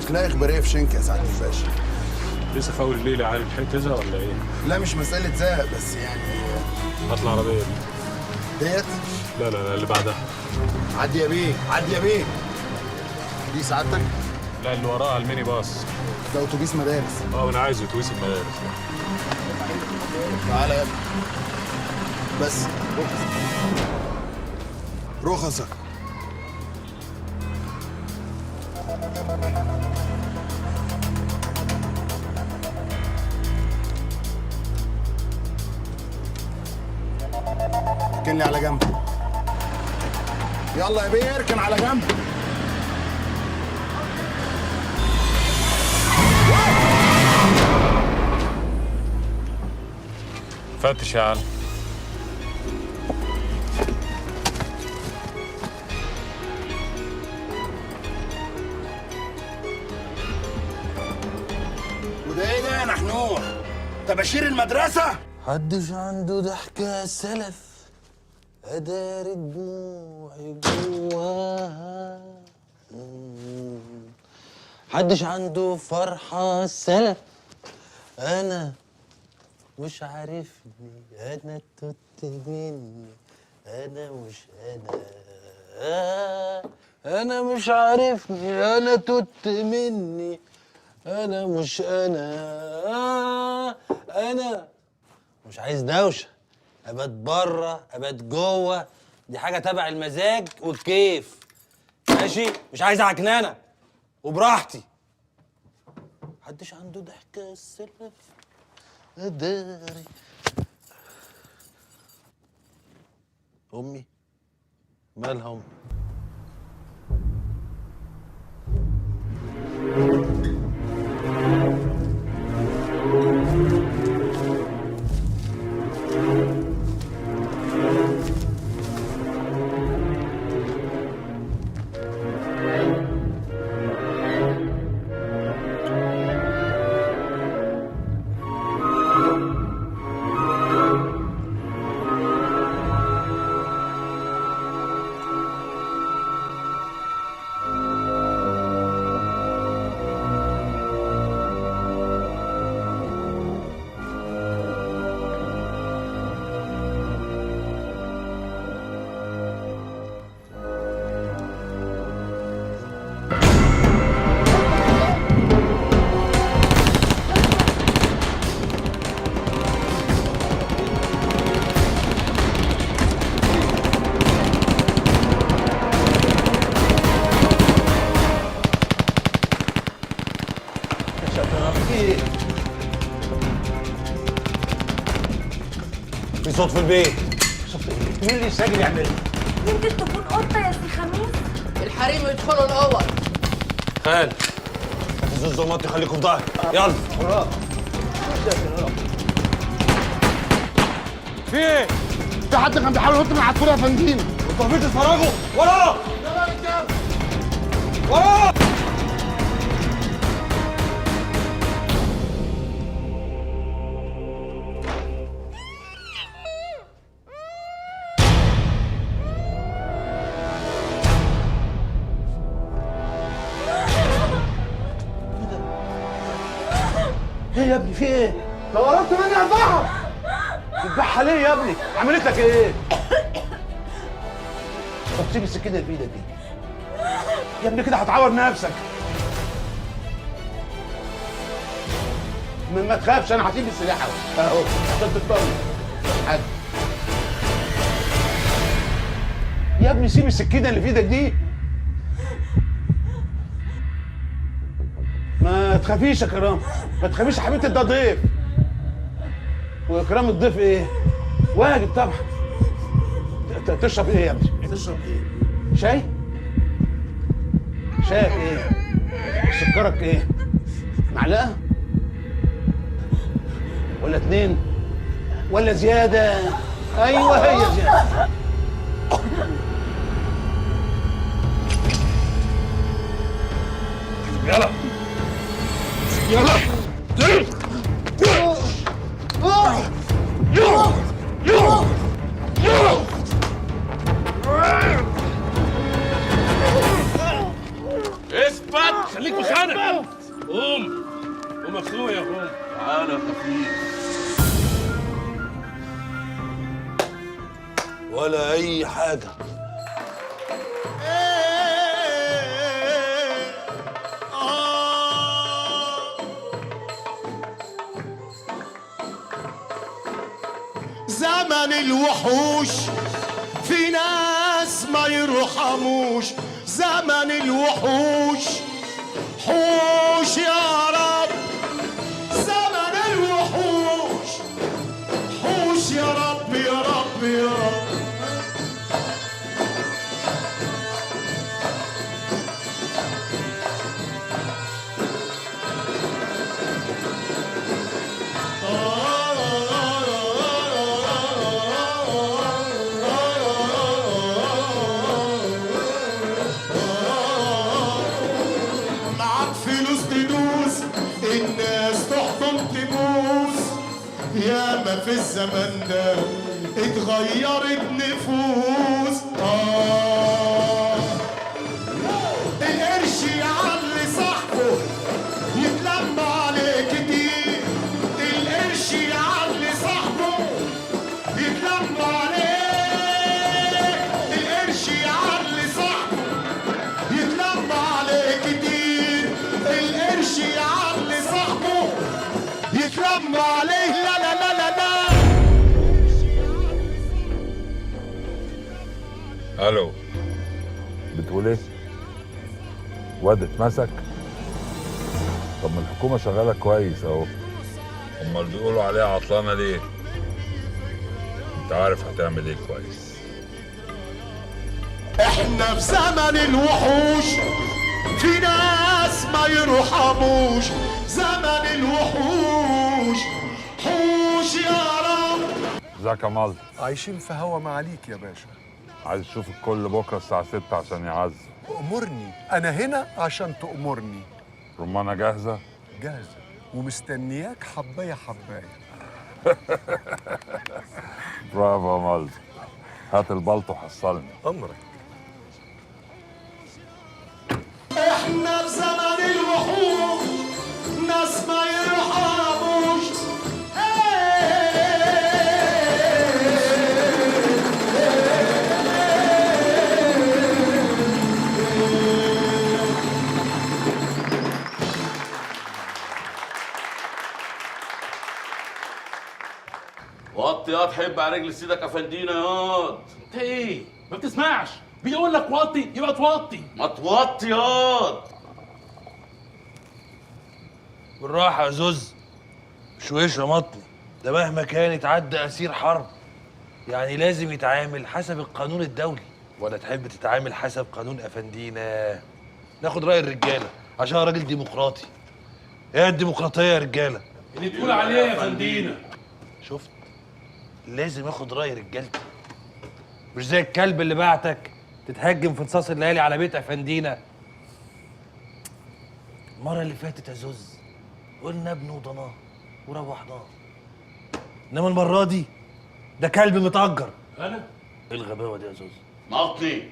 لا اخبارية في شنك يا سعادة الباشا. لسه في اول الليل يا عالم، لحقت تزهق ولا ايه؟ لا مش مسالة زهق، بس يعني. هات العربية دي. ديت؟ لا لا لا، اللي بعدها. عدي يا بيه، عدي يا بيه. دي سعادتك؟ لا، اللي وراها الميني باص. ده اتوبيس مدارس. اه، انا عايز اتوبيس المدارس. تعالى يا ابني. بس رخصك. اركنلي على جنب. يلا يا بيه اركن على جنب. فتش يا عالم. وده ايه ده يا نحنوح؟ طباشير المدرسة؟ محدش عنده ضحكة سلف، أداري دموعي جواها. محدش عنده فرحة سلف، أنا مش عارفني، أنا توت مني، أنا مش أنا، أنا مش عارفني، أنا توت مني، أنا مش أنا، أنا مش عايز دوشة، أبات بره أبات جوه، دي حاجة تبع المزاج والكيف، ماشي؟ مش عايز عكنانة وبراحتي. محدش عنده ضحكة السلف أداري. أمي مالها أمي؟ في صوت في البيت. صوت ايه؟ مين اللي ساجل يعمله؟ يمكن تكون قطة يا سي خميس. الحريم يدخلوا الأوض. خال هاتوا الزمط خليكم في ظهري. يلا. في ايه؟ في حد كان بيحاول ينط من على الطول يا فندم. انتوا واقفين تتفرجوا؟ ورا! ورا! ايه يا ابني في ايه؟ لو قربت مني هذبحها. تذبحها ليه يا ابني؟ عملت لك ايه؟ طب سيب السكينة اللي في ايدك دي. يا ابني كده هتعور نفسك. ما تخافش، انا هسيب السلاح اهو اهو عشان تطمن. حد يا ابني سيب السكينة اللي في ايدك دي. ما تخافيش يا كرام، ما تخافيش يا حبيبتي، ده ضيف. وإكرام الضيف إيه؟ واجب طبعا. تشرب إيه يا ابني؟ تشرب إيه؟ شاي؟ شايك إيه؟ سكرك إيه؟ معلقة؟ ولا اتنين؟ ولا زيادة؟ أيوه هي زيادة. يلا يلا. اسم اثبت، خليك مكانك. قوم قوم اخويا قوم. تعالى يا خفيف. ولا اي حاجة. زمن الوحوش في ناس ما يرحموش، زمن الوحوش حوش يا رب، زمن الوحوش حوش يا رب يا رب يا رب. معاك فلوس تدوس الناس تحكم تبوس، ياما في الزمن ده اتغيرت نفوس. القرش يعلي صاحبه يتلم عليه كتير، القرش يعلي صاحبه يتلم عليه، القرش يعلي صاحبه يتلم عليه كتير، القرش يعلي صاحبه يتلم عليه. لا لا لا لا لا. الو، بتقول ايه؟ واد اتمسك؟ طب ما الحكومة شغالة كويس اهو، امال بيقولوا عليها عطلانه ليه؟ انت عارف هتعمل ايه كويس. احنا في زمن الوحوش في ناس ما يرحموش، زمن الوحوش حوش يا رب. ازيك يا مالطا؟ عايشين في هوا معاليك يا باشا. عايز اشوف الكل بكره الساعة 6 عشان يعزم. أمرني، أنا هنا عشان تأمرني. رمانة جاهزة؟ جاهزة ومستنياك حباية حباية. برافو يا مالطا، هات البلطو حصلني. أمرك. احنا في زمن الوحوش ناس ما يرحموش. وطي ياض، حب على رجل سيدك افندينا ياض. انت ايه؟ ما بتسمعش؟ بيقول لك وطي يبقى توطي. ما توطي ياض. بالراحة يا زوز، شويش يا مطني، ده مهما كان اتعدى اسير حرب، يعني لازم يتعامل حسب القانون الدولي. ولا تحب تتعامل حسب قانون افندينا؟ ناخد راي الرجالة عشان راجل ديمقراطي. ايه الديمقراطية يا رجاله؟ اللي تقول عليه يا افندينا. شفت؟ لازم اخد راي رجالتي، مش زي الكلب اللي بعتك تتهجم في نصاص الليالي على بيت افندينا. المرة اللي فاتت يا زوز قلنا ابنه وضناه وروحناه، انما المرة دي ده كلب متأجر. انا؟ ايه الغباوه دي يا زوز؟ مطني.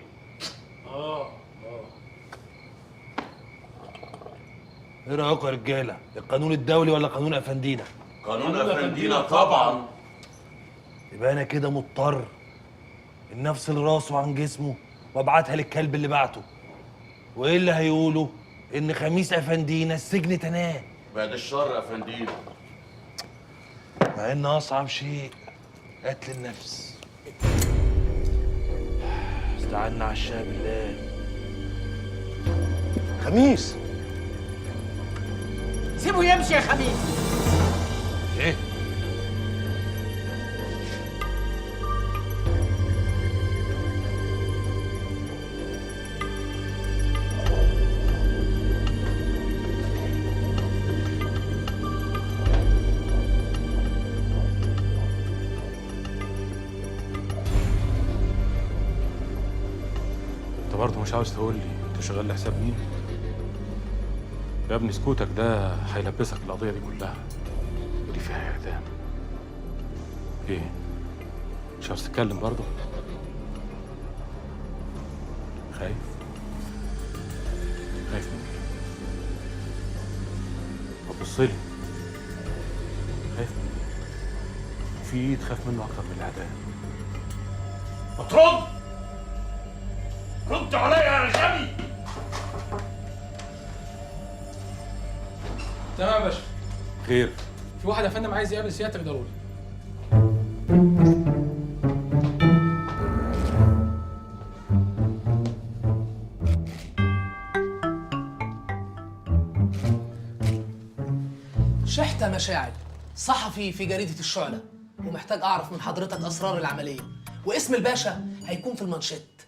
ايه رايكم يا رجاله؟ القانون الدولي ولا قانون افندينا؟ قانون افندينا طبعا. يبقى انا كده مضطر ان افصل راسه عن جسمه وابعتها للكلب اللي بعته. وايه اللي هيقوله؟ ان خميس افندينا السجن تناه. بعد الشر افندينا. مع ان اصعب شيء قتل النفس. استعنا على الشاب بالله. خميس سيبه يمشي يا خميس. ايه؟ انت برضه مش عاوز تقول لي انت شغال لحساب مين؟ يا ابني سكوتك ده هيلبسك القضية دي كلها، ودي فيها إعدام. إيه؟ مش عاوز تتكلم برضه؟ خايف؟ خايف من إيه؟ بص لي. خايف من ايه؟ في ايه تخاف منه اكتر من الاعدام؟ ما ترد، رد عليا يا غبي. تمام يا باشا. خير؟ في واحد يا فندم عايز يقابل سيادتك ضروري. شحتة مشاعل، صحفي في جريدة الشعلة، ومحتاج أعرف من حضرتك أسرار العملية، واسم الباشا هيكون في المانشيت.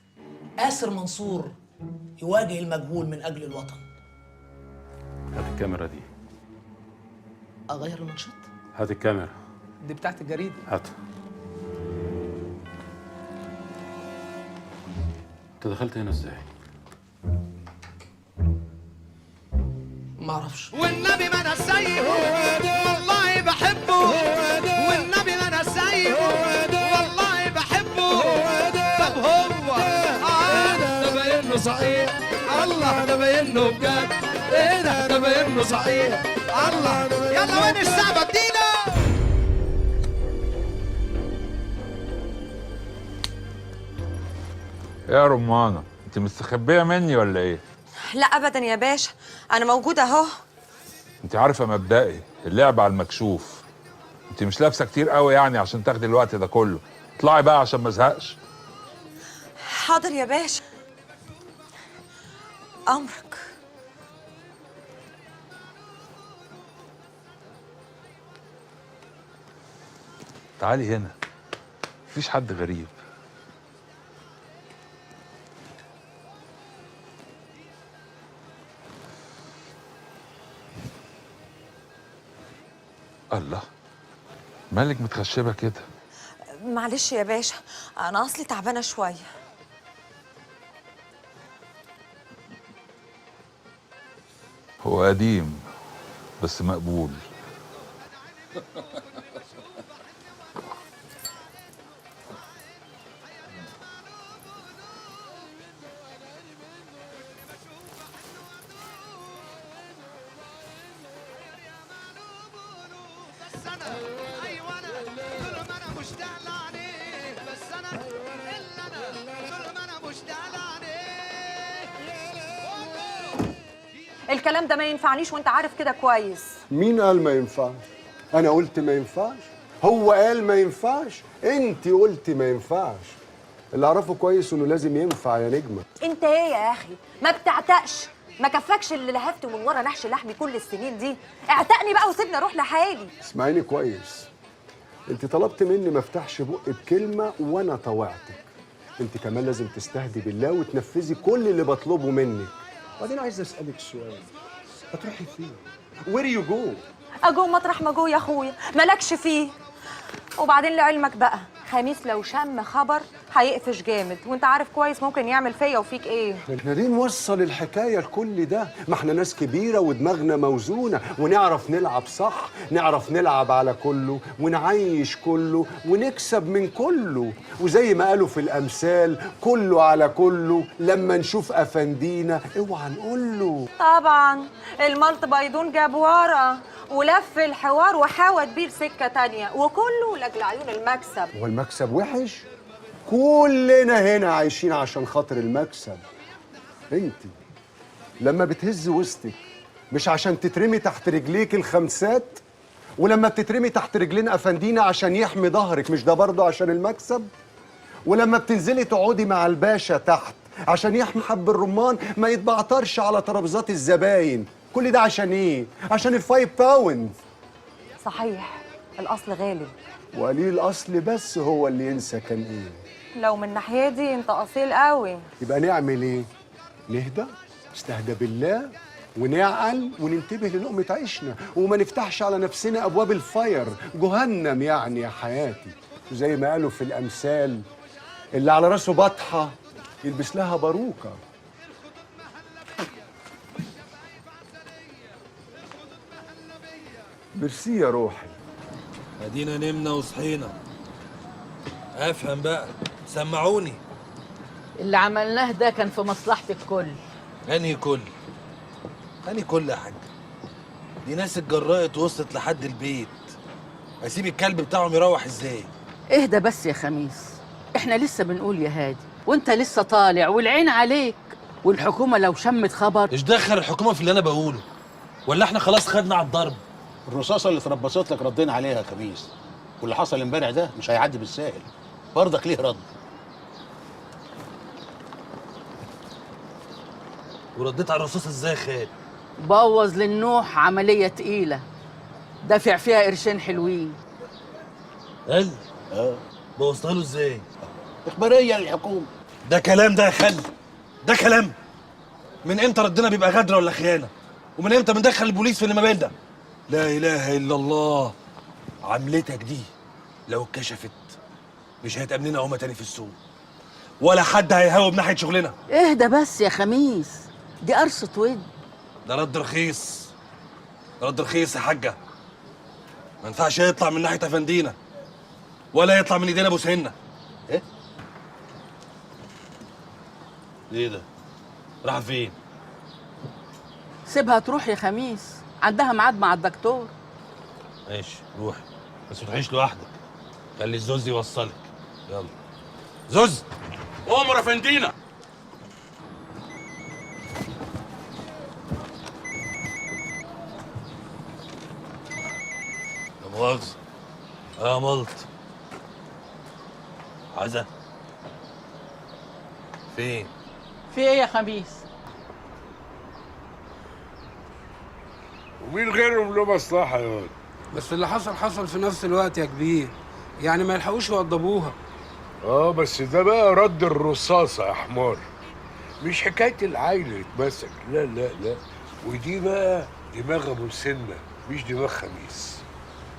آسر منصور يواجه المجهول من أجل الوطن. هات الكاميرا دي. أغير المانشيت؟ هات الكاميرا. دي بتاعت الجريدة. هات. انت دخلت هنا ازاي؟ ما اعرفش. والنبي ما انا سايبه، والله بحبه، والنبي ما انا سايبه، والله بحبه. طب هو ده باين له صحيح، الله ده باين له بجد، ايه ده ده باين له صحيح، الله. يلا وين السقفه ادينا. يا رمانه، انت مستخبيه مني ولا ايه؟ لا ابدا يا باشا، انا موجودة اهو. انت عارفه مبدئي، اللعب على المكشوف. انت مش لابسه كتير قوي يعني عشان تاخدي الوقت ده كله. اطلعي بقى عشان ما ازهقش. حاضر يا باشا، امرك. تعالي هنا، مفيش حد غريب. الله، مالك متخشبه كده؟ معلش يا باشا، انا اصلي تعبانة شوية. هو قديم بس مقبول. الكلام ده ما ينفعنيش وانت عارف كده كويس. مين قال ما ينفعش؟ انا قلت ما ينفعش؟ هو قال ما ينفعش؟ انت قلتي ما ينفعش. اللي اعرفه كويس انه لازم ينفع يا نجمه. انت ايه يا اخي؟ ما بتعتقش، ما كفكش اللي لهفته من ورا نحش لحمي كل السنين دي. اعتقني بقى وسيبني اروح لحالي. اسمعيني كويس، انت طلبت مني ما افتحش بقي بكلمه وانا طوعتك. انت كمان لازم تستهدي بالله وتنفذي كل اللي بطلبه منك. وبعدين عايز اسالك سؤال، هتروحي فين؟ where you go؟ I go مطرح ما جو يا اخويا، مالكش فيه. وبعدين لعلمك بقى، خميس لو شم خبر هيقفش جامد، وانت عارف كويس ممكن يعمل فيا وفيك ايه. احنا ليه نوصل الحكاية لكل ده؟ ما احنا ناس كبيرة ودماغنا موزونة ونعرف نلعب صح، نعرف نلعب على كله ونعيش كله ونكسب من كله. وزي ما قالوا في الامثال، كله على كله، لما نشوف افندينا اوعى نقول له. طبعا الملط بيضون جاب ورا ولف الحوار وحاول بيه لسكه تانية، وكله لاجل عيون المكسب. هو المكسب وحش؟ كلنا هنا عايشين عشان خاطر المكسب. انت لما بتهز وسطك مش عشان تترمي تحت رجليك الخمسات، ولما بتترمي تحت رجلين افندينا عشان يحمي ظهرك مش ده برضه عشان المكسب؟ ولما بتنزلي تقعدي مع الباشا تحت عشان يحمي حب الرمان ما يتبعترش على ترابيزات الزباين، كل ده عشان ايه؟ عشان ال five pound. صحيح، الاصل غالب، وقليل الاصل بس هو اللي ينسى كان ايه. لو من الناحية دي انت اصيل قوي. يبقى نعمل ايه؟ نهدى، نستهدى بالله ونعقل وننتبه للقمة عيشنا وما نفتحش على نفسنا ابواب ال fire، جهنم يعني يا حياتي. وزي ما قالوا في الامثال، اللي على راسه بطحه يلبس لها باروكه. ميرسي يا روحي. ادينا نمنا وصحينا. افهم بقى، سمعوني. اللي عملناه ده كان في مصلحة الكل. انهي كل؟ انهي كل يا حاج؟ دي ناس اتجرأت ووصلت لحد البيت، اسيب الكلب بتاعهم يروح ازاي؟ اهدى بس يا خميس، احنا لسه بنقول يا هادي وانت لسه طالع والعين عليك، والحكومة لو شمت خبر. ايش دخل الحكومة في اللي انا بقوله؟ ولا احنا خلاص خدنا على الضرب؟ الرصاصة اللي اتربصت لك ردينا عليها يا خميس، واللي حصل امبارح ده مش هيعدي بالساهل، برضك ليه رد. ورديت على الرصاصة ازاي يا خال؟ بوظ للنوح عملية تقيلة دافع فيها قرشين حلوين. قال؟ اه. بوظتها له ازاي؟ اخبارية للحكومة. ده كلام ده يا خال؟ ده كلام؟ من امتى ردنا بيبقى غدره ولا خيانة؟ ومن امتى بندخل البوليس في اللي ما بيننا؟ لا اله الا الله. عملتك دي لو اتكشفت مش هيتأمننا هما تاني في السوق، ولا حد هيهاوب ناحية شغلنا. اهدى بس يا خميس، دي قرصة ود. ده رد رخيص، رد رخيص يا حاجة. ما ينفعش يطلع من ناحية افندينا ولا يطلع من ايدينا ابو سنة. ايه؟ ايه ده؟ راح فين؟ سيبها تروح يا خميس، عندها ميعاد مع الدكتور. ماشي روحي، بس ما تروحيش لوحدك، خلي الزوز يوصلك. يلا زوز. امر يا فندينا. لا مؤاخذة يا ملط. عزة فين؟ في ايه يا خميس؟ ومين غيرهم له مصلحة يا واد؟ بس اللي حصل حصل في نفس الوقت يا كبير، يعني ما يلحقوش يوضبوها. اه بس ده بقى رد الرصاصة يا حمار، مش حكاية العيل اللي اتمسك، لا لا لا، ودي بقى دماغ ابو سنة مش دماغ خميس.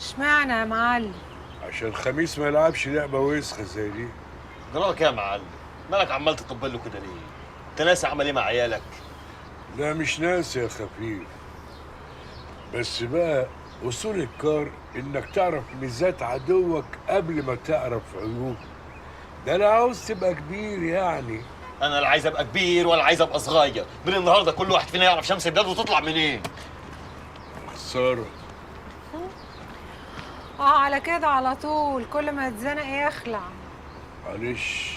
اشمعنى يا معلم؟ عشان خميس ما يلعبش لعبة وسخة زي دي. جراك يا معلم؟ مالك عمال تطبل له كده ليه؟ انت ناسي عمل ايه مع عيالك؟ لا مش ناسي يا خفيف، بس بقى اصول الكار انك تعرف ميزات عدوك قبل ما تعرف عيوبه. ده انا عاوز تبقى كبير يعني. انا لا عايز ابقى كبير ولا عايز ابقى صغير، من النهارده كل واحد فينا يعرف شمس بلاده تطلع منين. خسارة. اه على كده على طول كل ما يتزنق يخلع. معلش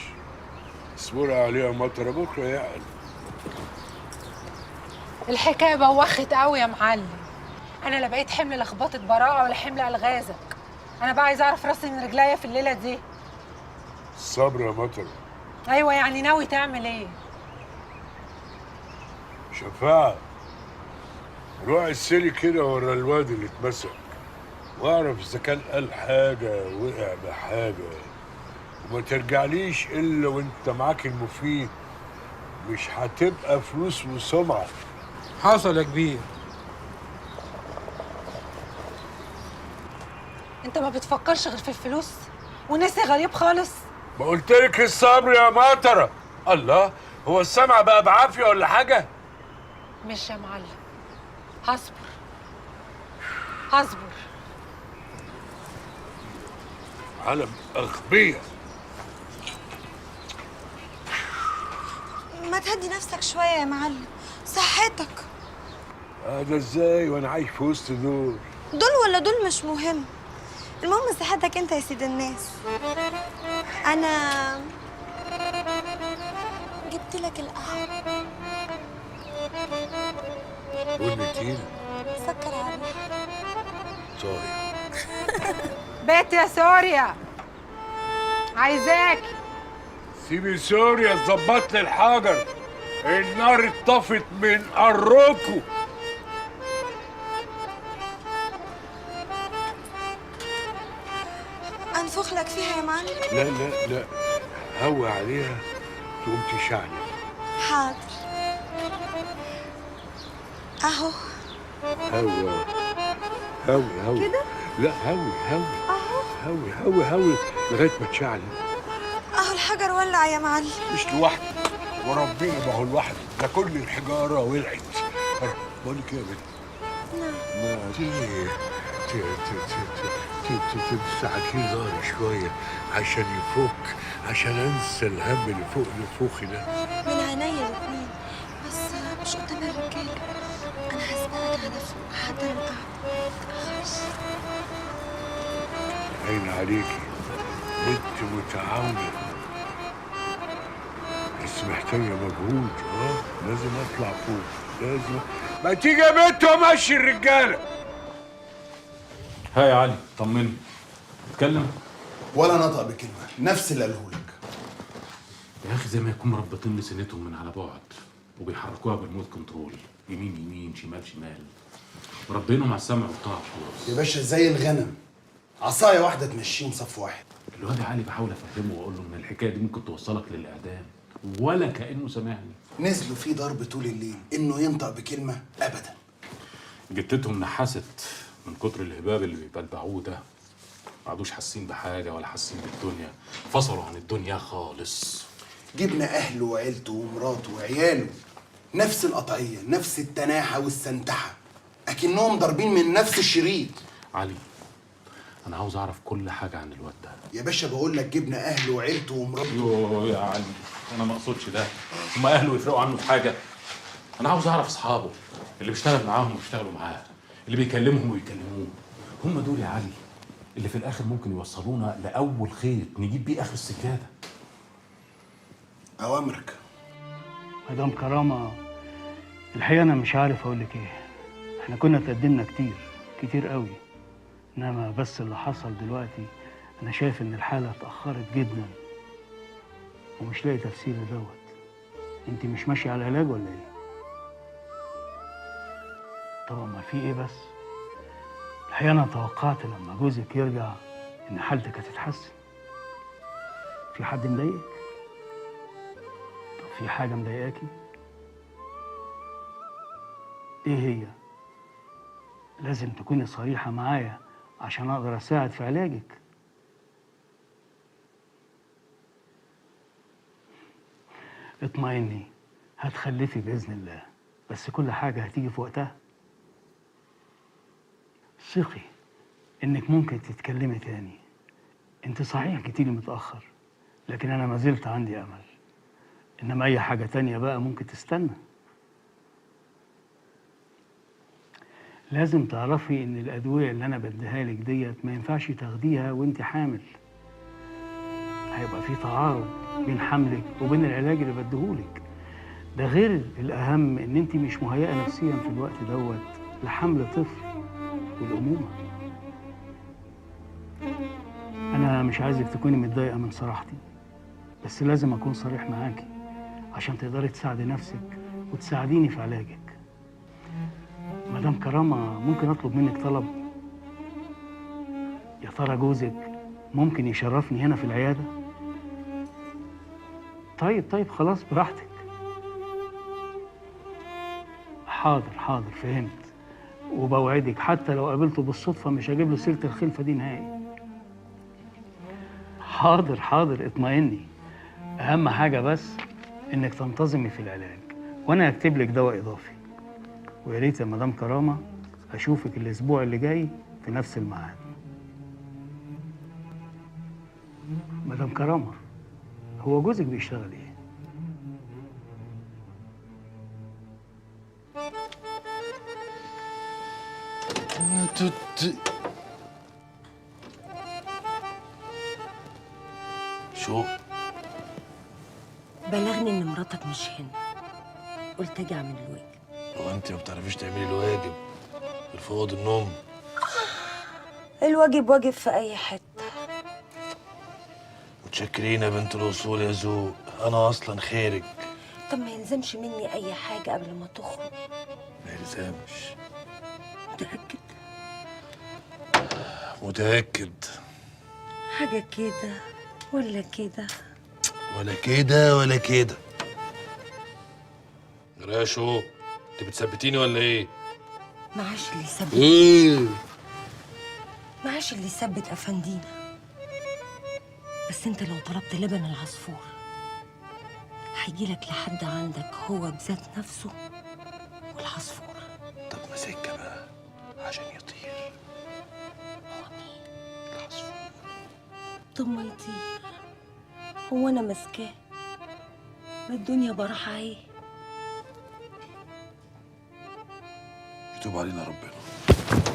اصبري عليها مطره بكره يعقل. الحكاية بوخت قوي يا معلم، انا لا بقيت حمل لخبطة براءه ولا حمل الغازك. انا بقى عايزه اعرف راسي من رجليا في الليلة دي. الصبر يا مطره. ايوه يعني ناوي تعمل ايه؟ شفاعة روح السلي كده ورا الواد اللي اتمسك، واعرف اذا كان قال حاجة وقع بحاجة، وما ترجعليش الا وانت معاك المفيد. مش هتبقى فلوس وسمعه. حصل يا كبير. انت ما بتفكرش غير في الفلوس وناسي غريب خالص. ما قلتلك الصبر يا مطره. الله، هو السمع بقى بعافية ولا حاجة؟ مش يا معلم، هصبر هصبر. عالم اغبياء. ما تهدي نفسك شوية يا معلم، صحتك. هذا ازاي وانا عايش في وسط دول؟ دول ولا دول مش مهم، المهم صحتك انت يا سيد الناس. انا جبت لك القهوة. بني تقيل. سكر عليها. طيب. بيت يا سوريا عايزاك. سيبي سوريا تظبط لي الحجر، النار اتطفت من قركو. انفخ لك فيها يا معلم؟ لا لا لا، هوي عليها تقوم تشعلل. حاضر اهو. هوي هوي هوي كده؟ لا هوي هوي اهو. هوي هوي هوي لغاية ما تشعلل. اهو الحجر ولع يا معلم. مش لوحده وربنا، ما هو لوحده، ده كل الحجارة ولعت. بقول لك ايه يا بنت؟ نعم. ما تيجي تساعديني ظهري شوية عشان يفك، عشان انسى الهم اللي فوق نفوخي ده. من عينيا الاثنين، بس مش قدام الرجالة. انا هسبقك على فوق. هحضر القعدة، متأخرش. عين عليكي بنت متعاونة، بس محتاجة مجهود. لازم اطلع فوق، لازم. ما تيجي يا بنت ومشي الرجالة. ها يا علي طمني، اتكلم ولا نطق بكلمة، نفس اللي قاله لك. يا اخي زي ما يكون مربطين لسنتهم من على بعد وبيحركوها بال remote control، يمين يمين شمال شمال، مربينهم على السمع والطاعة خلاص. يا باشا زي الغنم، عصاية واحدة تمشيهم صف واحد. الواد علي بحاول افهمه واقول له ان الحكاية دي ممكن توصلك للاعدام، ولا كانه سامعني. نزلوا فيه ضرب طول الليل انه ينطق بكلمه ابدا. جتتهم نحست من كتر الهباب اللي بيبلبعوه ده، ما عادوش حاسين بحاجة ولا حاسين بالدنيا، فصلوا عن الدنيا خالص. جبنا اهله وعيلته ومراته وعياله، نفس القطعية، نفس التناحه والسنتحه، اكنهم ضاربين من نفس الشريط. علي انا عاوز اعرف كل حاجة عن الواد ده. يا باشا بقول لك جبنا اهله وعيلته ومراته. يوه يا علي انا ما اقصدش ده، هما اهله يفرقوا عنه في حاجة؟ انا عاوز اعرف اصحابه اللي بيشتغل معاهم وبيشتغلوا معاه، اللي بيكلمهم ويكلموه، هم دول يا علي اللي في الاخر ممكن يوصلونا لاول خيط نجيب بيه اخر السجادة. اوامرك مدام كرامة. الحقيقة انا مش عارف اقول لك ايه، احنا كنا تقدمنا كتير كتير قوي، انما بس اللي حصل دلوقتي انا شايف ان الحالة اتاخرت جدا ومش لاقي تفسير لدوت. انت مش ماشية على العلاج ولا ايه؟ طبعا ما في ايه، بس الحقيقة انا توقعت لما جوزك يرجع ان حالتك هتتحسن. في حد مضايقك؟ طب في حاجة مضايقاكي؟ ايه هي؟ لازم تكوني صريحه معايا عشان اقدر اساعد في علاجك. اطمئني هتخلفي باذن الله، بس كل حاجة هتيجي في وقتها. ثقي انك ممكن تتكلمي تاني. انت صحيح جيتيلي متاخر، لكن انا ما زلت عندي امل. انما اي حاجة تانية بقى ممكن تستنى. لازم تعرفي ان الادوية اللي انا بديها لك ديت ما ينفعش تاخديها وانت حامل. هيبقى في تعارض بين حملك وبين العلاج اللي بديهولك. ده غير الاهم ان انت مش مهيئة نفسيا في الوقت دوت لحمل طفل والامومه. انا مش عايزك تكوني متضايقة من صراحتي، بس لازم اكون صريح معاكي عشان تقدري تساعدي نفسك وتساعديني في علاجك. مدام كرامة ممكن أطلب منك طلب؟ يا ترى جوزك ممكن يشرفني هنا في العيادة؟ طيب خلاص براحتك. حاضر حاضر فهمت، وبوعدك حتى لو قابلته بالصدفة مش هجيب له سيرة الخلفة دي نهائي. حاضر حاضر اطمئني. أهم حاجة بس إنك تنتظمي في العلاج، وأنا هكتب لك دواء إضافي. ويا ريت يا مدام كرامة أشوفك الأسبوع اللي جاي في نفس الميعاد. مدام كرامة، هو جوزك بيشتغل إيه؟ شو؟ بلغني إن مراتك مش هنا، قلت أجي أعمل الواجب. هو انت ما بتعرفيش تعملي الواجب غير في اوضة النوم؟ الواجب واجب في اي حتة. متشكرين يا بنت الاصول يا ذوق، انا اصلا خارج. طب ما يلزمش مني اي حاجة قبل ما تخرج؟ ما يلزمش. متاكد؟ متاكد. حاجة كده ولا كده؟ ولا كده ولا كده. راشو انت بتثبتيني ولا ايه؟ معاش اللي يثبت. ايه؟ معاش اللي يثبت افندينا. بس انت لو طلبت لبن العصفور هيجيلك لحد عندك هو بذات نفسه والعصفور. طب ما سكة بقى عشان يطير. هو مين؟ العصفور. طب ما يطير، هو انا ماسكاه؟ ما الدنيا براحة اهي. يتوب علينا ربنا.